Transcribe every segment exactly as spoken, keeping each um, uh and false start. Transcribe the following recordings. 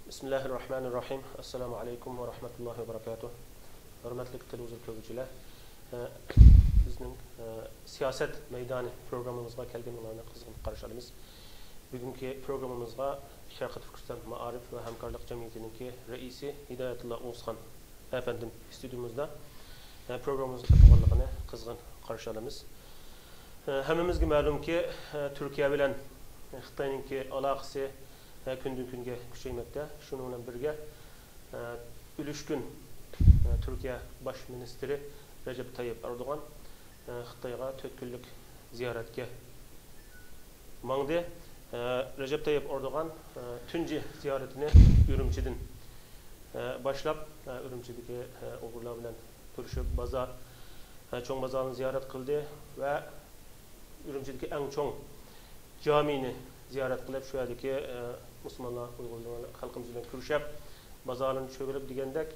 بىسمىللاھىررەھمانىررەھىم. ئەسسالامۇ ئەلەيكۇم ۋە رەھمەتۇللاھى ۋە بەرىكاتۇھ. ھۆرمەتلىك تېلېۋىزور كۆرگۈچىلەر، ئە، بىزنىڭ، ئە، سىياسەت مەيدانى پروگراممىمىزغا كەلگىنىڭلارنى قىزغىن قارشى ئالىمىز. بۈگۈنكى پروگراممىمىزغا شەرقىي تۈركىستان مائارىپ ۋە ھەمكارلىق جەمئىيىتىنىڭكى رەئىسى ھىدايەتۇللا ئوغۇزخان ئەپەندىم ئىستۇدىيىمىزدا، ئە، پروگراممىمىزغا قاتنىشىدىغانلىقىنى قىزغىن قارشى ئالىمىز. ئە، ھەممىمىزگە مەلۇمكى، ئە، تۈركىيە بىلەن خىتاينىڭكى ئالاقىسى، ئە، كۈندىن كۈنگە كۈچەيمەكتە. شۇنىڭ بىلەن بىرگە، ئە، ئۈلۈشكۈن، ئە، تۈركىيە باش مىنىستىرى رەجەپ تايىپ ئەردوغان، ئە، خىتايغا تۆت كۈنلۈك زىيارەتكە ماڭدى. ئە، رەجەپ تايىپ ئەردوغان، ئە، تۇنجى زىيارىتىنى ئۈرۈمچىدىن، ئە، باشلاپ، ئە، ئۈرۈمچىدىكى، ئە، ئۇيغۇرلار بىلەن كۆرۈشۈپ، بازار، ئە، چوڭ بازارنى زىيارەت قىلدى ۋە ئۈرۈمچىدىكى ئەڭ چوڭ جامىنى زىيارەت قىلىپ، شۇ يەردىكى، ئە، مۇسۇلمانلار، ئۇيغۇرلار، خەلقىمىز بىلەن كۆرۈشۈپ، بازارلىرىنى چۆگىلەپ دېگەندەك،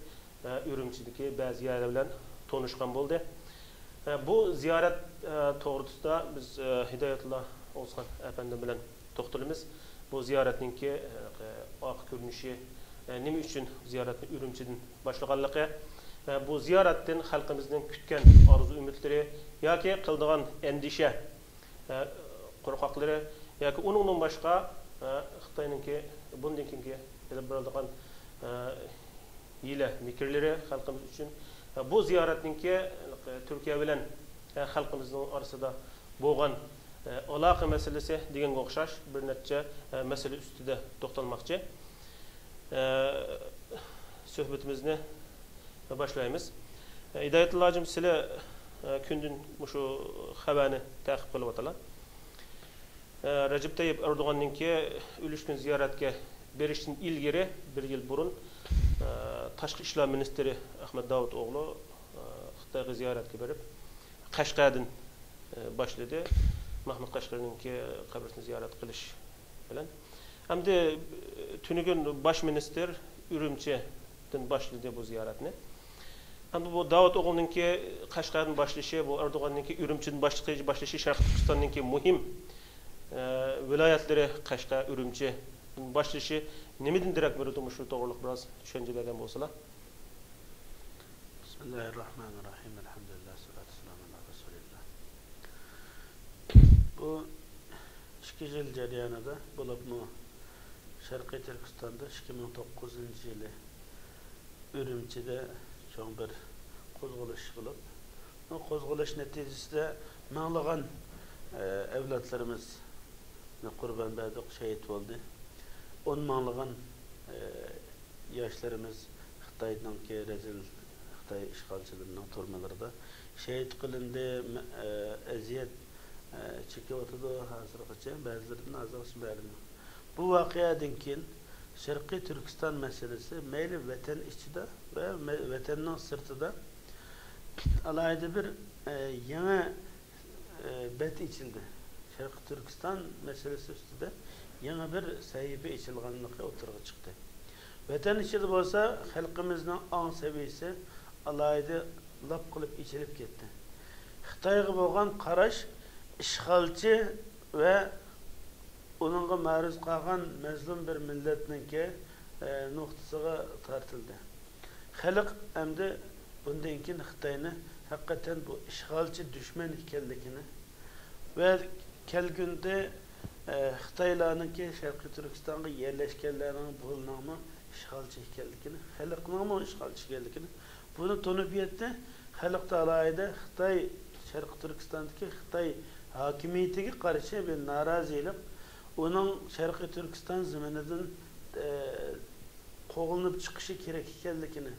ئە، ئۈرۈمچىدىكى بەزى يەرلەر بىلەن تونۇشقان بولدى. ئە، بۇ زىيارەت، ئە، توغرىسىدا بىز، ئە، ھىدايەتۇللا ئوغۇزخان ئەپەندىم بىلەن توختىلىمىز. بۇ زىيارەتنىڭكى، ئە، ئارقا كۆرۈنۈشى، ئە، نېمە ئۈچۈن زىيارەتنى ئۈرۈمچىدىن باشلىغانلىقى، ئە، بۇ زىيارەتتىن خەلقىمىزنىڭ كۈتكەن ئارزۇ-ئۈمىدلىرى ياكى قىلىدىغان ئەندىشە، ئە، قورقاقلىرى ياكى ئۇنىڭدىن باشقا، ئە، خىتاينىڭكى بۇندىن كېيىنكى ئېلىپ بېرىلىدىغان، ئە، ھىيلە مىكىرلىرى خەلقىمىز ئۈچۈن، ئە، بۇ زىيارەتنىڭكى، ئە، تۈركىيە بىلەن، ئە، خەلقىمىزنىڭ ئارىسىدا بولغان، ئە، ئالاقە مەسىلىسى دېگەنگە ئوخشاش بىر نەچچە، ئە، مەسىلە ئۈستىدە توختالماقچى. ئە، سۆھبىتىمىزنى باشلايمىز. ئە، ھىدايەتۇللا ھاجىم، سىلەر، ئە، كۈندىن مۇشۇ خەۋەرنى تەقىب قىلىۋاتىلا. ئە، رەجەپ تەييىپ ئەردوغاننىڭكى ئۈلۈشكۈن زىيارەتكە بېرىشتىن ئىلگىرى بىر يىل بۇرۇن، ئە، تاشقى ئىشلار مىنىستىرى ئەخمەت داۋۇتئوغلۇ، ئە، خىتايغا زىيارەتكە بېرىپ، قەشقەردىن، ئە، باشلىدى. مەھمۇد قەشقەرىنىڭكى قەبرىسىنى زىيارەت قىلىش بىلەن. ئەمدى، ئە، تۈنۈگۈن باش مىنىستىر ئۈرۈمچىدىن باشلىدى بۇ زىيارەتنى. ئەمدى بۇ داۋۇت ئوغلىنىڭكى قەشقەردىن باشلىشى، بۇ ئەردوغاننىڭكى ئۈرۈمچىدىن باشلىقى-، باشلىشى شەرقىي تۈركىستاننىڭكى مۇھىم، ئە، ۋىلايەتلىرى قەشقەر، ئۈرۈمچىدىن باشلىشى نېمىدىن دېرەك بېرىدۇ؟ مۇشۇ توغرىلىق بىراز چۈشەنچە بەرگەن بولسىلا. بىسمىللاھىررەھمانىررەھىم. ئەلھەمدۇلىللاھ، سالاتۇ ۋەسسالامۇ ئالا رەسۇلىللاھ. بۇ ئىككى يىل جەريانىدا، بولۇپمۇ شەرقىي تۈركىستاندا ئىككى مىڭ توققۇزىنچى يىلى ئۈرۈمچىدە چوڭ بىر قوزغىلىش بولۇپ، بۇ قوزغىلىش نەتىجىسىدە مىڭلىغان، ئە، ئەۋلادلىرىمىز قۇربان بەردۇق، شېھىت بولدى. ئون مىڭلىغان، ئە، ياشلىرىمىز خىتاينىڭكى رەزىل خىتاي ئىشغالچىلىرىنىڭ تۈرمىلىرىدە شېھىت قىلىندى، مە-، ئە، ئەزىيەت، ئە، چېكىۋاتىدۇ ھازىرغىچە، بەزىلىرىدىن ھازىرغىچە بەرىلمىدى. بۇ ۋەقەدىن كېيىن شەرقىي تۈركىستان مەسىلىسى مەيلى ۋەتەن ئىچىدە ۋە مە-، ۋەتەننىڭ سىرتىدا ئالاھىدە بىر، ئە، يېڭى، ئە، بەت ئېچىلدى. شەرقىي تۈركىستان مەسىلىسى ئۈستىدە يېڭى بىر سەھىپە ئېچىلغانلىقى ئوتتۇرىغا چىقتى. ۋەتەن ئىچىدە بولسا خەلقىمىزنىڭ ئاڭ سەۋىيىسى ئالاھىدە لاپ قىلىپ ئېچىلىپ كەتتى. خىتايغا بولغان قاراش ئىشغالچى ۋە ئۇنىڭغا مەرۇز قالغان مەزلۇم بىر مىللەتنىڭكى، ئە، نۇقتىسىغا تارتىلدى. خەلق ئەمدى بۇندىن كېيىن خىتاينى ھەقىقەتەن بۇ ئىشغالچى دۈشمەن ئىكەنلىكىنى ۋە كەلگۈندە، ئە، خىتايلارنىڭكى شەرقىي تۈركىستانغا يەرلەشكەنلەرنىڭ بۇلىنىڭمۇ ئىشغالچى ئىكەنلىكىنى، خەلقنىڭمۇ ئىشغالچى ئىكەنلىكىنى، بۇنى تونۇپ يەتتى. خەلقتە ئالاھىدە خىتاي، شەرقىي تۈركىستاندىكى خىتاي ھاكىمىيىتىگە قارشى بىر نارازىلىق، ئۇنىڭ شەرقىي تۈركىستان زېمىنىدىن، ئە، قوغلىنىپ چىقىشى كېرەك ئىكەنلىكىنى،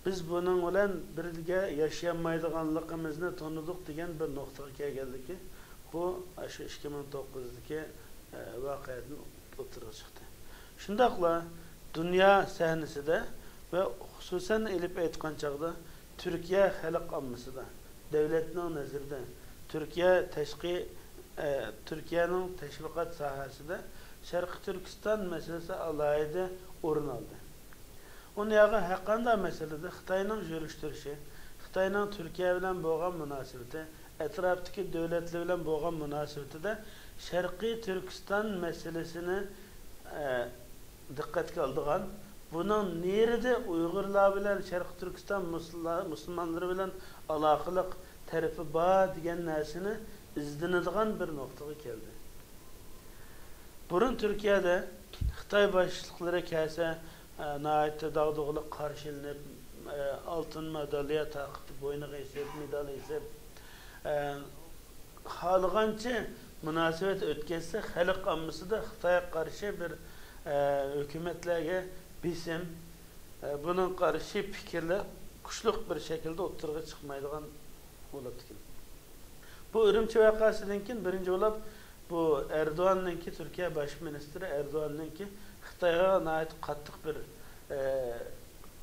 بىز بۇنىڭ بىلەن بىرگە ياشىيالمايدىغانلىقىمىزنى تونۇدۇق دېگەن بىر نۇقتىغا كەلگەنلىكى، بۇ ئاشۇ ئىككى مىڭ توققۇزدىكى، ئە، ۋەقەدىن ئوتتۇرىغا چىقتى. شۇنداقلا دۇنيا سەھنىسىدە ۋە خۇسۇسەن ئېلىپ ئېيتقان چاغدا تۈركىيە خەلق ئاممىسىدا، دۆلەتنىڭ نەزىرىدە تۈركىيە تاشقى، ئە، تۈركىيەنىڭ تەشۋىقات ساھەسىدە شەرقىي تۈركىستان مەسىلىسى ئالاھىدە ئورۇن ئالدى. ئۇنىڭغا ھەرقانداق مەسىلىدە خىتاينىڭ يۈرۈشتۈرۈشى، خىتاينىڭ تۈركىيە بىلەن بولغان مۇناسىۋىتى، ئەتراپتىكى دۆلەتلەر بىلەن بولغان مۇناسىۋىتىدە شەرقىي تۈركىستان مەسىلىسىنى، ئە، دىققەتكە ئالىدىغان، بۇنىڭ نېرىدە ئۇيغۇرلار بىلەن شەرقىي تۈركىستان مۇسۇللا-، مۇسۇلمانلىرى بىلەن ئالاقىلىق تەرىپى بار دېگەن نەرسىنى ئىزدىنىدىغان بىر نۇقتىغا كەلدى. بۇرۇن تۈركىيەدە خىتاي باشلىقلىرى كەلسە، ئە، ناھايىتى داغدۇغىلىق قارشىلىنىپ، ئە، ئالتۇن ماداليا تاقىپ، بوينىغا ئېسىپ، مېدال ئېسىپ، ئە، خالىغانچە مۇناسىۋەت ئۆتكەزسە، خەلق ئاممىسىدا خىتايغا قارشى بىر، ئە، ھۆكۈمەتلەرگە بېسىم، ئە، بۇنىڭغا قارشى پىكىرلەر كۈچلۈك بىر شەكىلدە ئوتتۇرىغا چىقمايدىغان بولاتتىكەن. بۇ ئۈرۈمچى ۋەقەسىدىن كېيىن بىرىنچى بولۇپ، بۇ ئەردوغاننىڭكى، تۈركىيە باش مىنىستىرى ئەردوغاننىڭكى خىتايغا ناھايىتى قاتتىق بىر، ئە،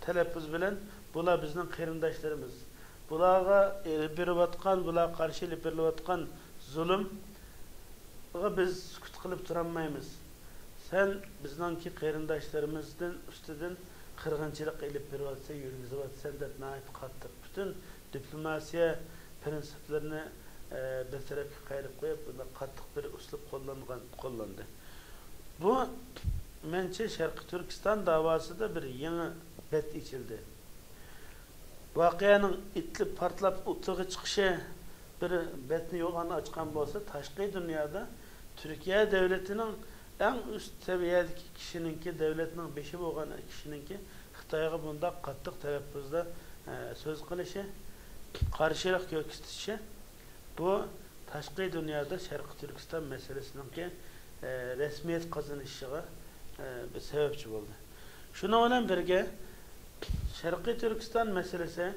تەلەپپۇز بىلەن، «بۇلار بىزنىڭ قېرىنداشلىرىمىز. بۇلارغا ئېلىپ بېرىۋاتقان، بۇلارغا قارشى ئېلىپ بېرىلىۋاتقان زۇلۇمغا بىز سۈكۈت قىلىپ تۇرالمايمىز. سەن بىزنىڭكى قېرىنداشلىرىمىزدىن ئۈستىدىن قىرغىنچىلىق ئېلىپ بېرىۋاتىسەن، يۈرگۈزۈۋاتىسەن» دەپ ناھايىتى قاتتىق پۈتۈن دىپلوماتىيە پىرىنسىپلىرىنى، ئە، بىر تەرەپكە قايرىپ قويۇپ، بۇنداق قاتتىق بىر ئۇسلۇب قوللانغان، قوللاندى. بۇ، مەنچە، شەرقىي تۈركىستان داۋاسىدا بىر يېڭى بەت ئېچىلدى. ۋەقەنىڭ ئېتىلىپ پارتلاپ ئوتتۇرىغا چىقىشى بىر بەتنى يوغان ئاچقان بولسا، تاشقى دۇنيادا تۈركىيە دۆلىتىنىڭ ئەڭ ئۈست سەۋىيەدىكى كىشىنىڭكى، دۆلەتنىڭ بېشى بولغان كىشىنىڭكى خىتايغا بۇنداق قاتتىق تەلەپپۇزدا، ئە، سۆز قىلىشى، قارشىلىق كۆرسىتىشى، بۇ تاشقى دۇنيادا شەرقىي تۈركىستان مەسىلىسىنىڭكى، ئە، رەسمىيەت قازىنىشىغا، ئە، بىر سەۋەبچى بولدى. شۇنىڭ بىلەن بىرگە، شەرقىي تۈركىستان مەسىلىسى،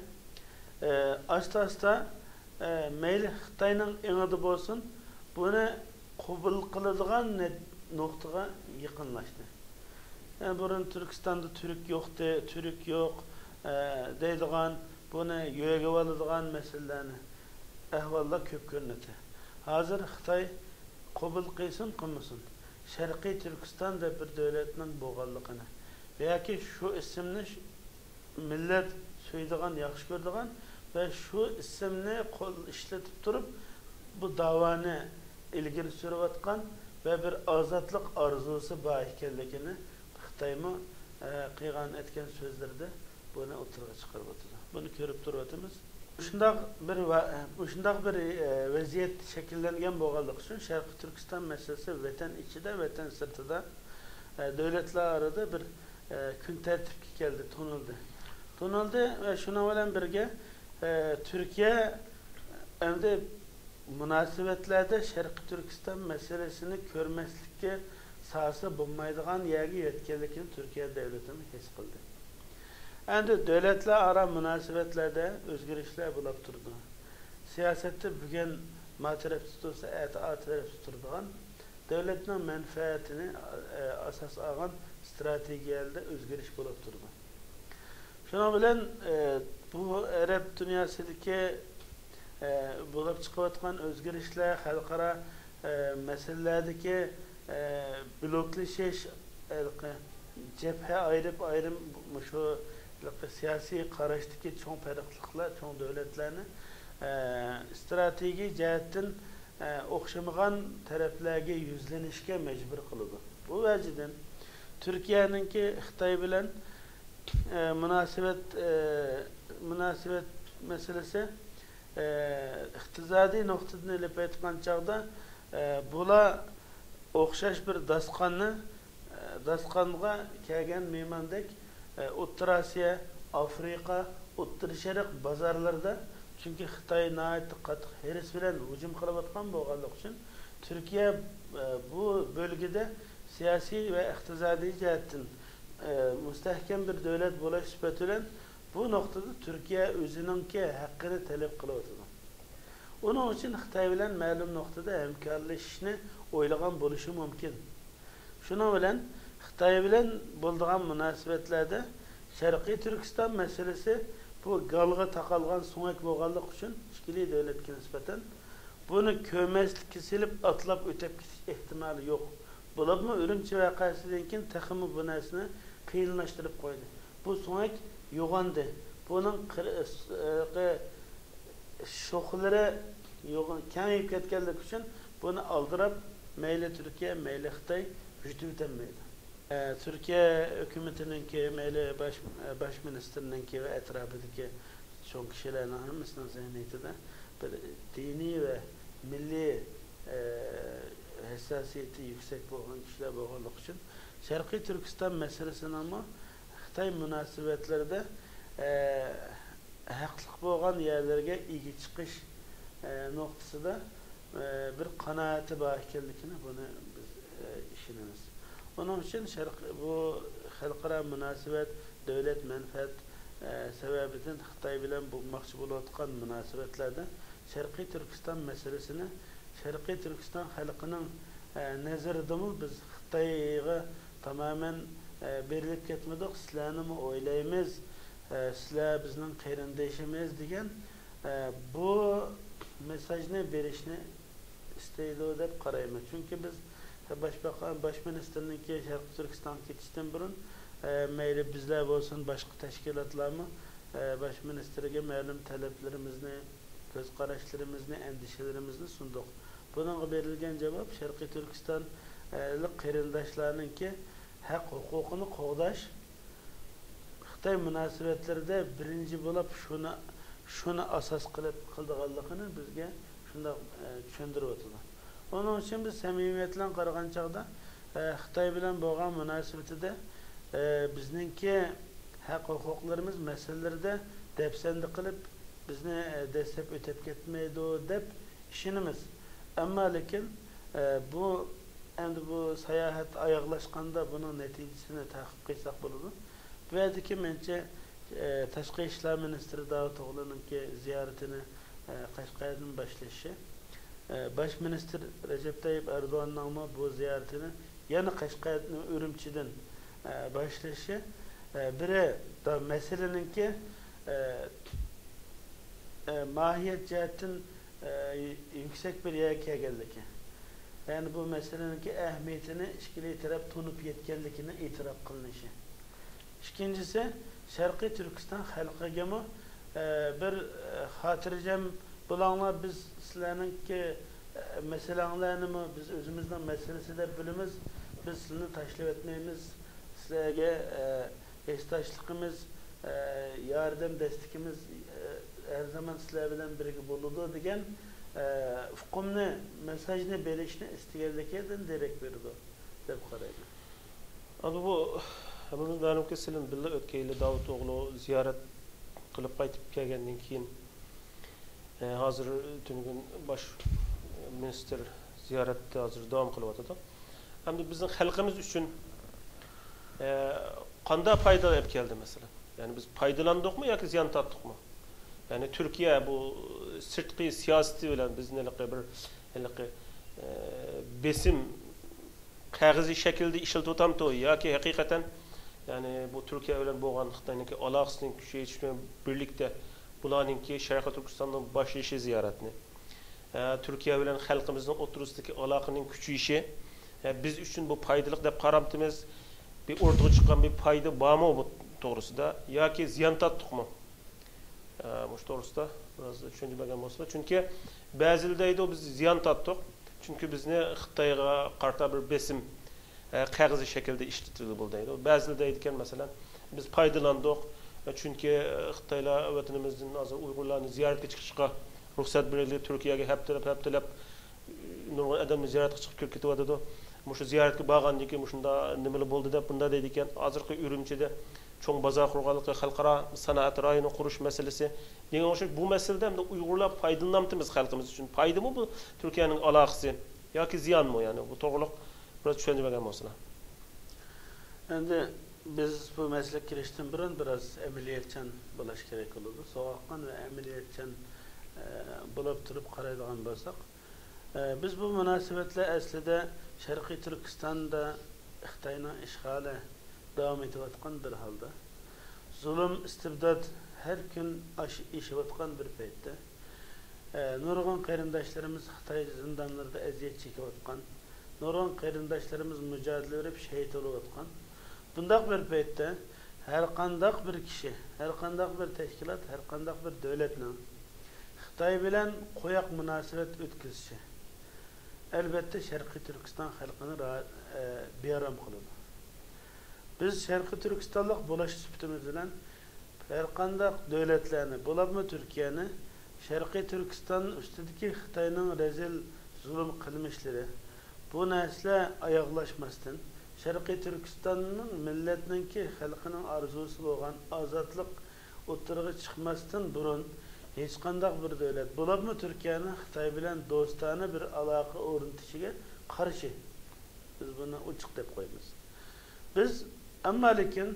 ئە، ئاستا-ئاستا، ئە، مەيلى خىتاينىڭ ئېڭىدا بولسۇن، بۇنى قوبۇل قىلىدىغان نە-، نۇقتىغا يېقىنلاشتى. يەنى بۇرۇن تۈركىستاندا تۈرك يوقتى، تۈرك يوق، ئە، دەيدىغان، بۇنى يۆگىۋالىدىغان مەسىلىلەرنى، ئەھۋاللار كۆپ كۆرۈنەتتى. ھازىر خىتاي قوبۇل قىلسۇن قىلمىسۇن، شەرقىي تۈركىستان دەپ بىر دۆلەتنىڭ بولغانلىقىنى ياكى شۇ ئىسىمنى ش-، مىللەت سۆيىدىغان، ياخشى كۆرىدىغان ۋە شۇ ئىسىمنى قول ئىشلىتىپ تۇرۇپ، بۇ داۋانى ئىلگىرى سۈرۈۋاتقان ۋە بىر ئازادلىق ئارزۇسى بار ئىكەنلىكىنى خىتايمۇ، ئە، قىلغان ئېيتقان سۆزلىرىدە بۇنى ئوتتۇرىغا چىقىرىۋاتىدۇ. بۇنى كۆرۈپ تۇرۇۋاتىمىز. مۇشۇنداق بىر ۋە-، مۇشۇنداق بىر، ئە، ۋەزىيەت شەكىللەنگەن بولغانلىقى ئۈچۈن، شەرقىي تۈركىستان مەسىلىسى ۋەتەن ئىچىدە، ۋەتەن سىرتىدا، ئە، دۆلەتلەر ئارىدا بىر، ئە، كۈن تەرتىپكە كەلدى، تونۇلدى. تونۇلدى ۋە شۇنىڭ بىلەن بىرگە، ئە، تۈركىيە ئەمدى مۇناسىۋەتلەردە شەرقىي تۈركىستان مەسىلىسىنى كۆرمەسلىككە سازا بولمايدىغان يەرگە يەتكەنلىكىنى تۈركىيە دۆلىتىمۇ ھېس قىلدى. ئەمدى دۆلەتلەر ئارا مۇناسىۋەتلەردە ئۆزگىرىشلەر بولۇپ تۇرىدۇ. سىياسەتتە بۈگۈن ما تەرەپتە تۇرسا، ئەتە ئا تەرەپتە تۇرىدىغان، دۆلەتنىڭ مەنپەئەتىنى، ئە، ئاساس ئالغان ئىستراتېگىيەلەردە ئۆزگىرىش بولۇپ تۇرىدۇ. شۇنىڭ بىلەن، ئە، بۇ ئەرەب دۇنياسىدىكى، ئە، بولۇپ چىقىۋاتقان ئۆزگىرىشلەر، خەلقئارا، ئە، مەسىلىلەردىكى، ئە، بلوكلىشىش، ھېلىقى جەبھە ئايرىپ ئايرىم، مۇشۇ ھېلىقى سىياسىي قاراشتىكى چوڭ پەرقلىقلار، چوڭ دۆلەتلەرنى، ئە، ئىستراتېگىيە جەھەتتىن، ئە، ئوخشىمىغان تەرەپلەرگە يۈزلىنىشكە مەجبۇر قىلىدۇ. بۇ ۋەجىدىن تۈركىيەنىڭكى خىتاي بىلەن، ئە، مۇناسىۋەت، ئە، مۇناسىۋەت مەسىلىسى، ئە، ئىقتىسادىي نۇقتىدىن ئېلىپ ئېيتقان چاغدا، ئە، بۇلار ئوخشاش بىر داستىخاننى، ئە، داستىخانغا كەلگەن مېھماندەك، ئە، ئوتتۇرا ئاسىيا، ئافرىقا، ئوتتۇرا شەرق بازارلىرىدا، چۈنكى خىتاي ناھايىتى قاتتىق ھېرىس بىلەن ھۇجۇم قىلىۋاتقان بولغانلىقى ئۈچۈن، تۈركىيە، ئە، بۇ بۆلگىدە سىياسىي ۋە ئىقتىسادىي جەھەتتىن، ئە، مۇستەھكەم بىر دۆلەت بولۇش سۈپىتى بىلەن، بۇ نۇقتىدا تۈركىيە ئۆزىنىڭكى ھەققىنى تەلەپ قىلىۋاتىدۇ. ئۇنىڭ ئۈچۈن خىتاي بىلەن مەلۇم نۇقتىدا ھەمكارلىشىشنى ئويلىغان بولۇشى مۇمكىن. شۇنىڭ بىلەن خىتاي بىلەن بولىدىغان مۇناسىۋەتلەردە شەرقىي تۈركىستان مەسىلىسى بۇ گالغا تاقالغان سۆڭەك بولغانلىقى ئۈچۈن ئىككىلى دۆلەتكە نىسبەتەن بۇنى كۆرمەسلىككە سېلىپ ئاتلاپ ئۆتۈپ كېتىش ئېھتىمالى يوق. بولۇپمۇ ئۈرۈمچى ۋەقەسىدىن كېيىن تېخىمۇ بۇ نەرسىنى قىيىنلاشتۇرۇپ قويدى. بۇ سۆڭەك يوغاندى. بۇنىڭ قىر-، ئىس-، ئىقى-، شوخلىرى يوغان-، كېڭىيىپ كەتكەنلىكى ئۈچۈن بۇنى ئالدىراپ مەيلى تۈركىيە، مەيلى خىتاي يۈتۈۋېتەلمەيدۇ. تۈركىيە ھۆكۈمىتىنىڭكى، مەيلى باش، باش مىنىستىرنىڭكى ۋە ئەتراپىدىكى چوڭ كىشىلەرنىڭ ھەممىسىنىڭ زېھنىيىتىدە بىر دىنىي ۋە مىللىي، ئە، ھەسساسىيىتى يۈكسەك بولغان كىشىلەر بولغانلىقى ئۈچۈن، شەرقىي تۈركىستان مەسىلىسىنىڭمۇ خىتاي مۇناسىۋەتلىرىدە، ئە، ھەقلىق بولغان يەرلىرىگە ئىگە چىقىش، ئە، نۇقتىسىدا، ئە، بىر قانائىتى بار ئىكەنلىكىنى بۇنى بىز، ئە، ئىشىنىمىز. ئۇنىڭ ئۈچۈن شەرق، بۇ خەلقئارا مۇناسىۋەت، دۆلەت مەنپەئەت، ئە، سەۋەبىدىن خىتاي بىلەن بولماقچى بولۇۋاتقان مۇناسىۋەتلەردە شەرقىي تۈركىستان مەسىلىسىنى شەرقىي تۈركىستان خەلقىنىڭ، ئە، نەزىرىدىمۇ بىز خىتايغا تامامەن، ئە، بېرىلىپ كەتمىدۇق، سىلەرنىمۇ ئويلايمىز، ئە، سىلەر بىزنىڭ قېرىندىشىمىز دېگەن، ئە، بۇ مېساژنى بېرىشنى ئىستەيدۇ دەپ قارايمەن. چۈنكى بىز باشباقا-، باش مىنىستىرنىڭكى شەرقىي تۈركىستانغا كېتىشتىن بۇرۇن، ئە، مەيلى بىزلەر بولسۇن، باشقا تەشكىلاتلارمۇ، ئە، باش مىنىستىرگە مەلۇم تەلەپلىرىمىزنى، كۆز قاراشلىرىمىزنى، ئەندىشىلىرىمىزنى سۇندۇق. بۇنىڭغا بېرىلگەن جاۋاب شەرقىي تۈركىستانلىق قېرىنداشلارنىڭكى ھەق ھوقۇقىنى قوغداش، خىتاي مۇناسىۋەتلىرىدە بىرىنچى بولۇپ شۇنى، شۇنى ئاساس قىلىپ قىلىدىغانلىقىنى بىزگە شۇنداق، ئە، چۈشەندۈرۈۋاتىدۇ. ئۇنىڭ ئۈچۈن بىز سەمىمىيەت بىلەن قارىغان چاغدا، ئە، خىتاي بىلەن بولغان مۇناسىۋىتىدە، ئە، بىزنىڭكى ھەق ھوقۇقلىرىمىز مەسىلىلىرىدە دەپسەندە قىلىپ، بىزنى، ئە، دەسسەپ ئۆتەپ كەتمەيدۇ دەپ ئىشىنىمىز. ئەمما لېكىن، ئە، بۇ، ئەمدى بۇ ساياھەت ئاياغلاشقاندا بۇنىڭ نەتىجىسىنى تەقىب قىلساق بولىدۇ. بۇ يەردىكى مەنچە، ئە، تاشقى ئىشلار مىنىستىرى داۋۇتئوغلۇنىڭكى زىيارىتىنى، ئە، قەشقەردىن باشلىشى، ئە، باش مىنىستىر رەجەپ تايىپ ئەردوغاننىڭمۇ بۇ زىيارىتىنى يەنە قەشقەردىن، ئۈرۈمچىدىن، ئە، باشلىشى، ئە، بىرى دا مەسىلىنىڭكى، ئە، ئە، ماھىيەت جەھەتتىن، ئە، يۈكسەك بىر يەرگە كەلگەنلىكى، يەنى بۇ مەسىلىنىڭكى ئەھمىيىتىنى ئىككىلى تەرەپ تونۇپ يەتكەنلىكىنى ئېتىراپ قىلىنىشى. ئىككىنچىسى، شەرقىي تۈركىستان خەلقىگىمۇ، ئە، بىر، ئە، خاتىرجەم بولاڭلار، بىز سىلەرنىڭكى، ئە، مەسىلەڭلارنىمۇ بىز ئۆزىمىزنىڭ مەسىلىسى دەپ بىلىمىز، بىز سىلىنى تاشلىۋەتمەيمىز، سىلەرگە، ئە، ھېسداشلىقىمىز، ئە، ياردەم دەستىكىمىز، ئە، ھەر زامان سىلەر بىلەن بىرگە بولىدۇ دېگەن، ئە، ئۇقۇمنى، مېساژنى بېرىشنى ئىستىگەنلىكىدىن دېرەك بېرىدۇ دەپ قارايمەن. ئەمدى بۇ ھەممىمىز مەلۇمكى، سىلەن بىللە ئۆتكەن يىلى داۋۇتئوغلۇ زىيارەت قىلىپ قايتىپ كەلگەندىن كېيىن، ئە، ھازىر تۈنۈگۈن باش مىنىستىر زىيارەتتە ھازىر داۋام قىلىۋاتىدۇ. ئەمدى بىزنىڭ خەلقىمىز ئۈچۈن، ئە، قانداق پايدا ئېلىپ كەلدى، مەسىلەن؟ يەنى بىز پايدىلاندۇقمۇ ياكى زىيان تارتتۇقمۇ؟ يەنى تۈركىيە بۇ سىرتقى سىياسىتى بىلەن بىزنى ھېلىقى بىر، ھېلىقى، ئە، بېسىم قەغىزى شەكلىدە ئىشلىتىۋاتامتۇ ياكى ھەقىقەتەن، يەنى بۇ تۈركىيە بىلەن بولغان خىتاينىڭكى ئالاقىسىنى كۈچەيتىش بىلەن بىرلىكتە بۇلارنىڭكى شەرقىي تۈركىستاننىڭ باشلىشى زىيارەتنى، ئە، تۈركىيە بىلەن خەلقىمىزنىڭ ئوتتۇرىسىدىكى ئالاقىنىڭ كۈچىيىشى، ئە، بىز ئۈچۈن بۇ پايدىلىق دەپ قارامتىمىز، بىر ئوتتۇرىغا چىققان بىر پايدا بارمۇ بۇ توغرىسىدا ياكى زىيان تارتتۇقمۇ؟ ئە، مۇشۇ توغرىسىدا بىراز چۈشەنچە بەرگەن بولسىلا. چۈنكى بەزىلەر دەيدۇ، بىز زىيان تارتتۇق. چۈنكى بىزنى خىتايغا قارىتا بىر بېسىم، ئە، قەغىزى شەكلىدە ئىشلىتىلگىلى بولدى دەيدۇ. بەزىلەر دەيدىكەن، مەسىلەن، بىز پايدىلاندۇق. چۈنكى، ئە، خىتايلار ۋەتىنىمىزدىن ھازىر ئۇيغۇرلارنى زىيارەتكە چىقىشقا رۇخسەت بېرىلدى. تۈركىيەگە ھەپتىلەپ، ھەپتىلەپ نۇرغۇن ئادەمنى زىيارەتكە چىقىپ كىرىپ كېتىۋاتىدۇ. مۇشۇ زىيارەتكە بارغاندىن كېيىن مۇشۇنداق نېمىلا بولدى دەپ بۇنداق دەيدىكەن. ھازىرقى ئۈرۈمچىدە چوڭ بازار قۇرغانلىقى، خەلقئارا سانائەت رايونى قۇرۇش مەسىلىسى. دېگەن ئوخشاش بۇ مەسىلىدە ئەمدى ئۇيغۇرلار پايدىلىنامتىمىز خەلقىمىز ئۈچۈن؟ پايدىمۇ بۇ تۈركىيەنىڭ ئالاقىسى ياكى زىيانمۇ؟ يەنى بۇ توغرۇلۇق بىراز چۈشەنچە بەرگەن بولسىلا. ئەمدى بىز بۇ مەسىلىگە كىرىشتىن بۇرۇن بىراز ئەمەلىيەتچان بولۇش كېرەك بولىدۇ. سوغۇققان ۋە ئەمەلىيەتچان، ئە، بولۇپ تۇرۇپ قارايدىغان بولساق، ئە، بىز بۇ مۇناسىۋەتلەر ئەسلىدە شەرقىي تۈركىستاندا خىتاينىڭ ئىشغالى داۋام ئېتىۋاتقان بىر ھالدا، زۇلۇم، ئىستىبدات ھەر كۈن ئاش-، ئېشىۋاتقان بىر پەيتتە، ئە، نۇرغۇن قېرىنداشلىرىمىز خىتاي زىندانلىرىدا ئەزىيەت چېكىۋاتقان، نۇرغۇن قېرىنداشلىرىمىز مۇجادىلە بېرىپ شېھىت بولۇۋاتقان. بۇنداق بىر پەيتتە ھەرقانداق بىر كىشى، ھەرقانداق بىر تەشكىلات، ھەرقانداق بىر دۆلەتنىڭ خىتاي بىلەن قوياق مۇناسىۋەت ئۆتكۈزۈشى، ئەلۋەتتە، شەرقىي تۈركىستان خەلقىنى را-، ئە، بىئارام قىلىدۇ. بىز شەرقىي تۈركىستانلىق بولۇش سۈپىتىمىز بىلەن ھەرقانداق دۆلەتلەرنى، بولۇپمۇ تۈركىيەنى شەرقىي تۈركىستان ئۈستىدىكى خىتاينىڭ رەزىل زۇلۇم قىلمىشلىرى، بۇ نەرسىلەر ئاياغلاشماستىن، شەرقىي تۈركىستاننىڭ مىللەتنىڭكى، خەلقىنىڭ ئارزۇسى بولغان ئازادلىق ئوتتۇرىغا چىقماستىن بۇرۇن، ھېچقانداق بىر دۆلەت، بولۇپمۇ تۈركىيەنىڭ خىتاي بىلەن دوستانە بىر ئالاقە ئورنىتىشىگە قارشى. بىز بۇنى ئوچۇق دەپ قويىمىز. بىز، ئەمما لېكىن،